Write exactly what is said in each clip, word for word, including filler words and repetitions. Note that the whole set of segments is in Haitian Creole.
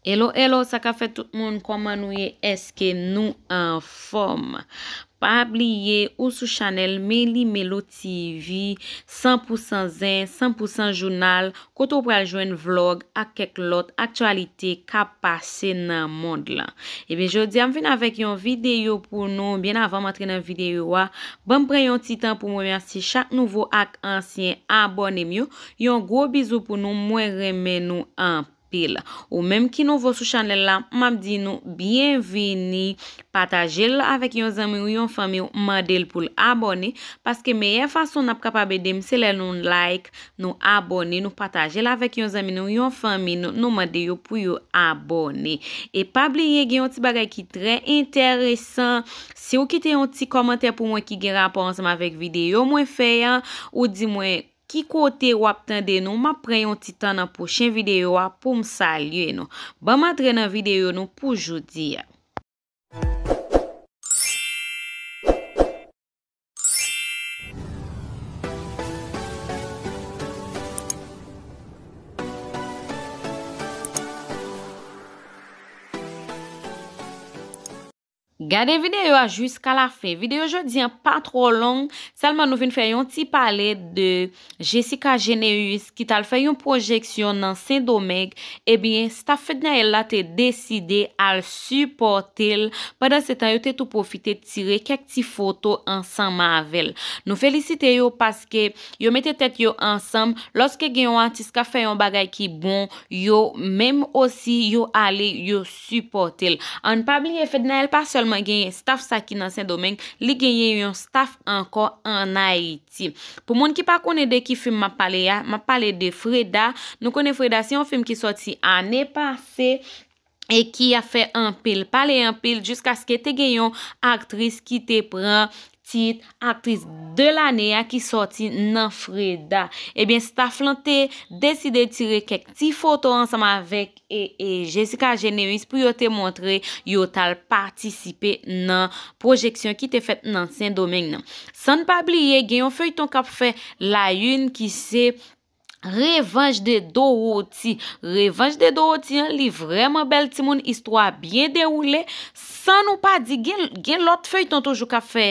Hello, hello, sa k ap fèt tout moun? Kòman nou ye? Èske nou anfòm? Pa bliye, ou sou chanèl Meli Melo T V, san pou san zen, san pou san jounal, kote w pral jwenn vlòg ak kèk lòt aktyalite k ap pase nan mond lan. Ebyen, jodi a m vin avèk yon videyo pou nou. Byen avan m antre nan videyo a, ban m pran yon ti tan pou m remèsye chak nouvo ak ansyen abòne m yo. Yon gwo bizou pou nou, mwen renmen nou anpil. Ou menm ki nouvo sou chanèl la, m ap di nou byenvini. Pataje l avèk yon zanmi w, yon fanmi w, mande l pou l abòne, paske meyè fason n ap kapab ede m, se lè nou like, nou abòne, nou pataje l avèk yon zanmi nou, yon fanmi nou, nou mande yo pou yo abòne. E pa bliye, gen yon ti bagay ki trè enteresan. Si w kite yon ti kòmantè pou mwen ki gen rapò ansanm avèk videyo mwen fè a, ou di mwen ki kote w ap tande nou, m ap pran yon ti tan nan pwochen videyo a pou m salye nou. Ban m antre nan videyo nou pou jodi a. Gade videyo a jiska lafen. Videyo jodi a pa twò long, sèlman nou vin fè yon ti pale de Jessica Généus ki t al fè yon pwojeksyon nan Sendomeng. Ebyen, staff Fednaelle la te deside al sipòte l. Pandan se tan, yo te tou pwofite tire kèk ti foto ansanm avè l. Nou felisite yo paske yo mete tèt yo ansanm. Lòske gen yon atis k ap fè yon bagay ki bon, yo menm osi, yo ale, yo sipòte l. Ann pa bliye, Fednaelle pa sèlman genyen staff sa ki nan Sendomeng, li genyen yon staff ankò ann Ayiti. Pou moun ki pa konnen de ki fim m ap pale a, m ap pale de Freda. Nou konnen Freda se yon fim ki sòti ane pase e ki ap fè anpil pale, anpil, jiskaske te gen yon aktris ki te pran tit aktris de lane a ki sòti nan Freda. Ebyen, staff lan te deside tire kèk ti foto ansanm avèk e, e Jessica Généus pou yo te montre yo t al patisipe nan pwojeksyon ki te fèt nan Sendomeng nan. San n pa bliye, gen yon feyton k ap fè la une ki se Revanche de Dorothy. Revanche de Dorothy an, li vrèman bèl, timoun, istwa byen dewoule. San nou pa di, gen, gen lòt feyton toujou k ap fè,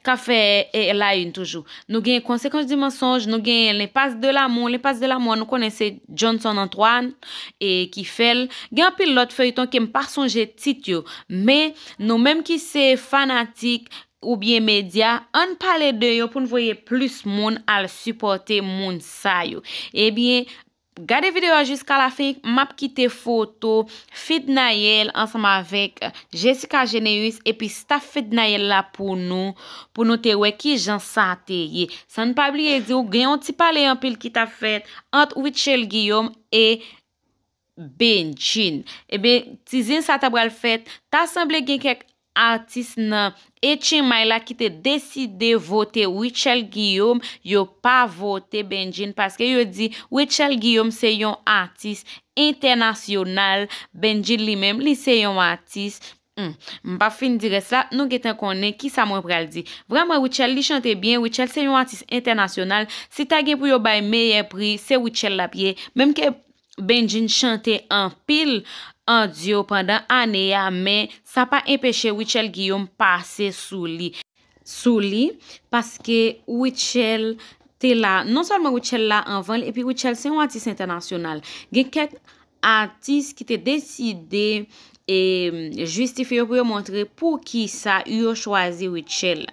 k ap fè, eh, la une toujou. Nou gen Conséquence du mensonge, nou gen L'impasse de l'amour. L'impasse de l'amour, nou konnen se Johnson Antoine, eh, ki fè l. Gen anpil lòt feyton ke m pa sonje tit yo. Men, nou menm ki se fanatik oubyen medya, ann pale de yo pou n voye plis moun al sipòte moun sa yo. Ebyen, gade videyo a jiska lafen, m ap kite foto Fednaelle ansanm avèk Jessica Généus epi staff Fednaelle la pou nou, pou nou te wè kijan sa te ye. San n pa bliye di w, gen yon ti pale anpil ki t ap fèt ant Rutshelle Guillaume e Bedjine. Ebyen, ti zen sa ta pral fèt, ta sanble gen kèk atis nan H M I la ki te deside vote Rutshelle Guillaume, yo pa vote Bedjine, paske yo di Rutshelle Guillaume se yon atis entènasyonal, Bedjine li menm, li se yon atis, hmm, m p ap fin di rès la, nou gentan konnen kisa mwen pral di. Vrèman, Rutshelle, li chante byen, Rutshelle se yon atis entènasyonal, si ta gen pou yo bay meyè pri, se Rutshelle l ap ye, menm ke Bedjine chante anpil an dyo pandan ane a, men sa pa enpeche Rutshelle Guillaume pase sou li. Sou li, paske Rutshelle te la, non sèlman Rutshelle la anvan l, epi Rutshelle se yon atis entènasyonal. Gen kèk atis ki te deside, e, jistifye yo pou yo montre poukisa yo chwazi Rutshelle.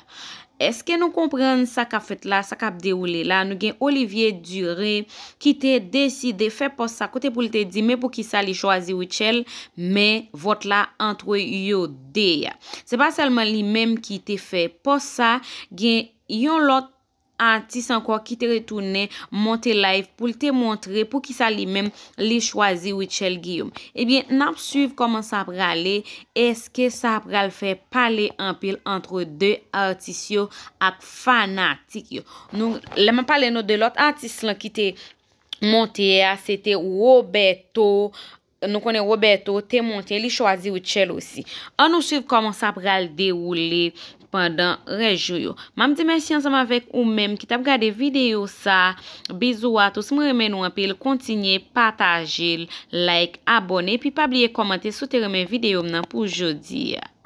Èske nou konprann sa k ap fèt la, sa k ap dewoule la? Nou gen Olivier Duré ki te deside fè pòs sa kote pou l te di men poukisa li chwazi Rutshelle, men vòt la antre yo de a. Se pa sèlman li menm ki te fè pòs sa, gen yon lòt atis ankò ki te retounen monte live pou l te montre poukisa li menm li chwazi Rutshelle Guillaume. Ebyen, n ap swiv kòman sa prale. Èske sa pral fè pale anpil ant de atis yo ak fanatik yo? Nou, lè m ap pale nou de lòt atis lan ki te monte a, se te Roberto. Nou konnen Roberto te monte, li chwazi Rutshelle osi. Ann nou swiv kòman sa pral dewoule pandan rès jou yo. M ap di mèsi ansanm avèk ou menm ki t ap gade videyo sa. Bizou à tous, mwen renmen nou anpil, kontinye pataje l, like, abòne, epi pa bliye kòmante si w te renmen videyo m nan pou jodi a.